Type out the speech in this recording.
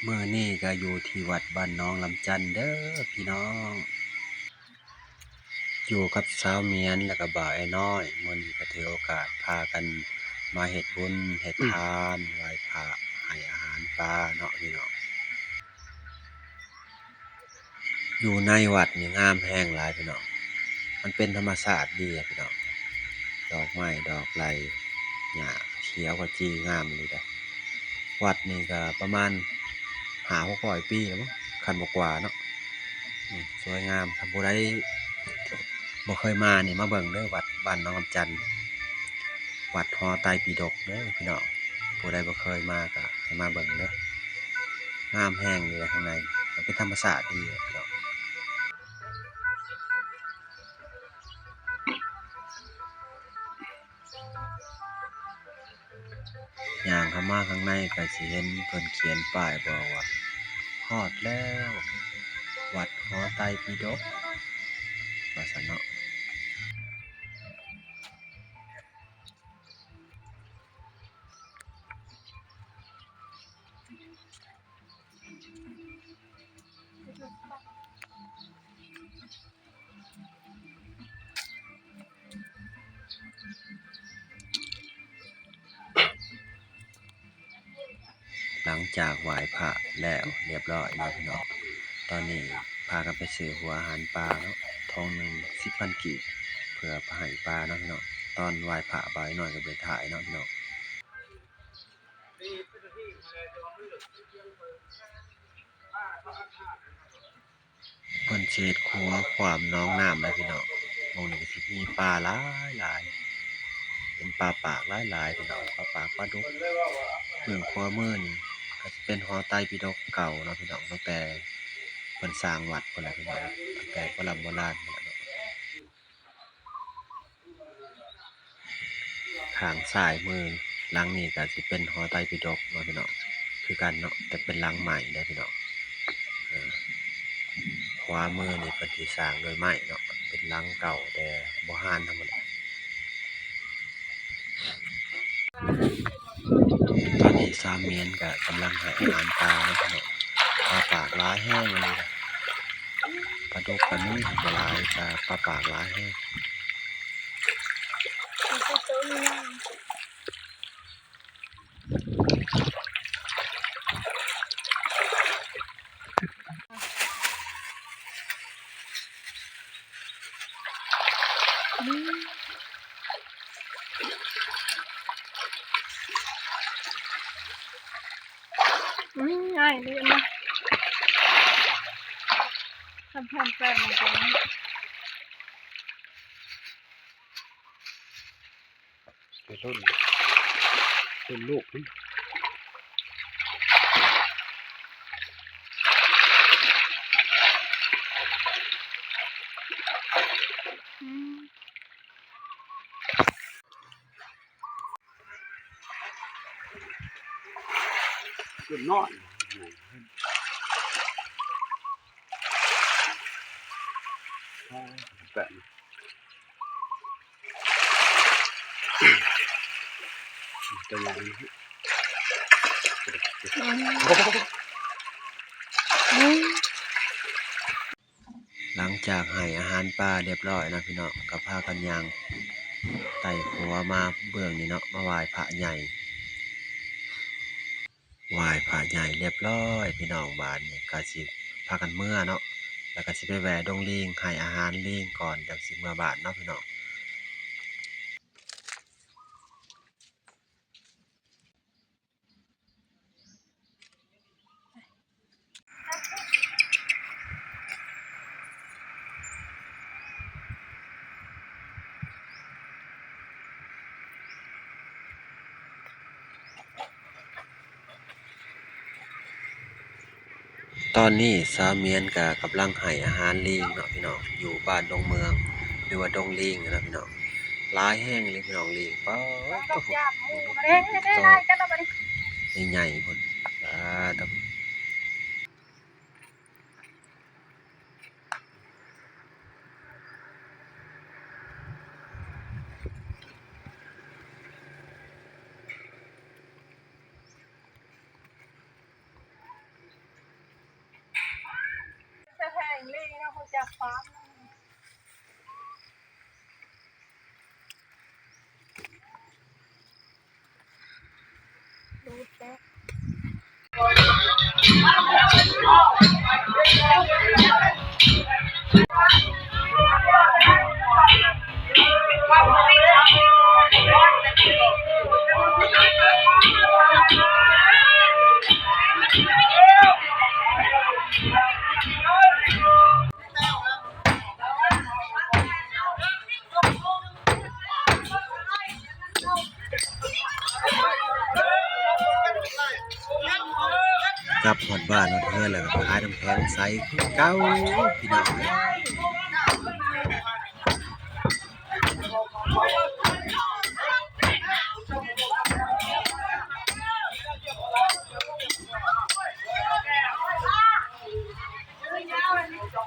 ມື້ນີ້ກໍຢູ່ທີ່ວັດບ້ານໜອງລຳຈັນເດີພີ່ນ້ອງ, ຢູ່ກັບສາວໝຽນ ແລ້ວກໍບ່າວໄອ້ນ້ອຍ. ມື້ນີ້ກໍຖືໂອກາດພາກັນມາເຮັດບຸນເຮັດທານ ໄຫວ້ພະ ໃຫ້ອາຫານປາເນາະພີ່ນ້ອງ. ຢູ່ໃນວັດນີ້ງາມແຮງຫຼາຍພີ່ນ້ອງ, ມັນເປັນທຳມະຊາດດີພີ່ນ້ອງ, ດອກໄມ້ດອກໄຫຼ ຫຍ້າຂຽວຂະຈີງາມອີ່ຫຼີເດ້. ວັດນີ້ກໍປະມານຫ້າຫົກຮ້ອຍປີແລ້ວມັ້ງ ຄັນບໍ່ກວ່າເນາະ. ອືມ ສວຍງາມ, ຄັນຜູ້ໃດບໍ່ເຄີຍມານີ້ມາເບິ່ງເດີ ວັດບ້ານໜອງລຳຈັນ. ວັດຫໍໄຕປິດົກເດີພີ່ນ້ອງ, ຜູ້ໃດບໍ່ເຄີຍມາກໍໃຫ້ມາເບິ່ງເດີ. ງາມແຮງຢູ່ໃນຂ້າງໃນ, ມັນເປັນທຳມະຊາດດີພີ່ນ້ອງ. ຍ່າງເຂົ້າມາຂ້າງໃນກໍຊິເຫັນເພິ່ນຂຽນປ້າຍບອກວ່າ ຮອດແລ້ວ ວັດຫໍໄຕປິດົກ ວ່າຊັ້ນເນາະ. ຫຼັງຈາກໄຫວ້ພະແລ້ວລຽບຮ້ອຍເນາະພີ່ນ້ອງ, ຕອນນີ້ພາກັນໄປຊື້ຫົວອາຫານປາເນາະ, ຖົງໜຶ່ງສິບພັນກີບ ເພື່ອໄປໃຫ້ປາເນາະພີ່ນ້ອງ. ຕອນໄຫວ້ພະບ່າວນ້ອຍກໍໄປຖ່າຍເນາະພີ່ນ້ອງ. ເພິ່ນຊິເຮັດຂົວຂ້າມໜອງນ້ຳນະພີ່ນ້ອງ. ໝ່ອງນີ້ກໍຊິມີປາຫຼາຍໆ ເປັນປາປາກຫຼາຍໆພີ່ນ້ອງ, ປາປາກ ປາດຸກ. ເບື້ອງຂວາມືນີ້ກໍຊິເປັນຫໍໄຕປິດົກເກົ່າເນາະພີ່ນ້ອງ, ຕັ້ງແຕ່ເພິ່ນສ້າງວັດພຸ້ນແຫຼະພີ່ນ້ອງ, ຕັ້ງແຕ່ໂບລານໂບລານພຸ້ນແຫຼະເນາະ. ຂ້າງຊ້າຍມືຫຼັງນີ້ກໍຊິເປັນຫໍໄຕປິດົກເນາະພີ່ນ້ອງ ຄືກັນເນາະ, ແຕ່ເປັນຫຼັງໃໝ່ເດີພີ່ນ້ອງ. ເອີ ຂວາມືນີ້ເພິ່ນຊິສ້າງດ້ວຍໄມ້ເນາະ, ເປັນຫຼັງເກົ່າແຕ່ບໍ່ຮານທຳມະດາ. ຕອນນີ້ສາວໝຽນກໍກຳລັງໃຫ້ອາຫານປາເນາະພີ່ນ້ອງ, ປາປາກຫຼາຍແຮງອີ່ຫຼີ. ປາດຸກກໍມີບໍ່ຫຼາຍ ແຕ່ປາປາກຫຼາຍແຮງ. ອືມ ງ່າຍດີນະ ທຳແຜ່ນແປ້ງມັນກໍມີ. ໄປລຸ້ນ ລຸ້ນລູກມັນ. ອືມ ລຸ້ນນ້ອຍ ແປະ. ຕົວໃຫຍ່ ອືມ ອືມ ຫຼັງຈາກໃຫ້ອາຫານປາລຽບຮ້ອຍເນາະພີ່ນ້ອງ, ກໍພາກັນຍ່າງໄຕ່ຂົວມາເບື້ອງນີ້ເນາະ, ມາໄຫວ້ພະໃຫຍ່. ໄຫວ້ພະໃຫຍ່ລຽບຮ້ອຍພີ່ນ້ອງ, ບາດນີ້ກໍຊິພາກັນເມືອເນາະ, ແລ້ວກໍຊິໄປແວ່ດົງລີງ ໃຫ້ອາຫານລີງກ່ອນ ຈັ່ງຊິເມືອບ້ານເນາະພີ່ນ້ອງ. ຕອນນີ້ສາວໝຽນກະກຳລັງໃຫ້ອາຫານລີງເນາະພີ່ນ້ອງ, ຢູ່ບ້ານດົງເມືອງ ຫຼືວ່າດົງລີງເນາະພີ່ນ້ອງ. ຫຼາຍແຮງອີ່ຫຼີພີ່ນ້ອງ, ລີງ ປາດໂທ້ ໃຫຍ່ໆພຸ້ນ ປາດໂທ້. ກັບຮອດບ້ານຮອດເຮືອນແລ້ວກໍຫານ້ຳແຂງໃສ່ຄືເກົ່າ ພີ່ນ້ອງເອີຍ. ເ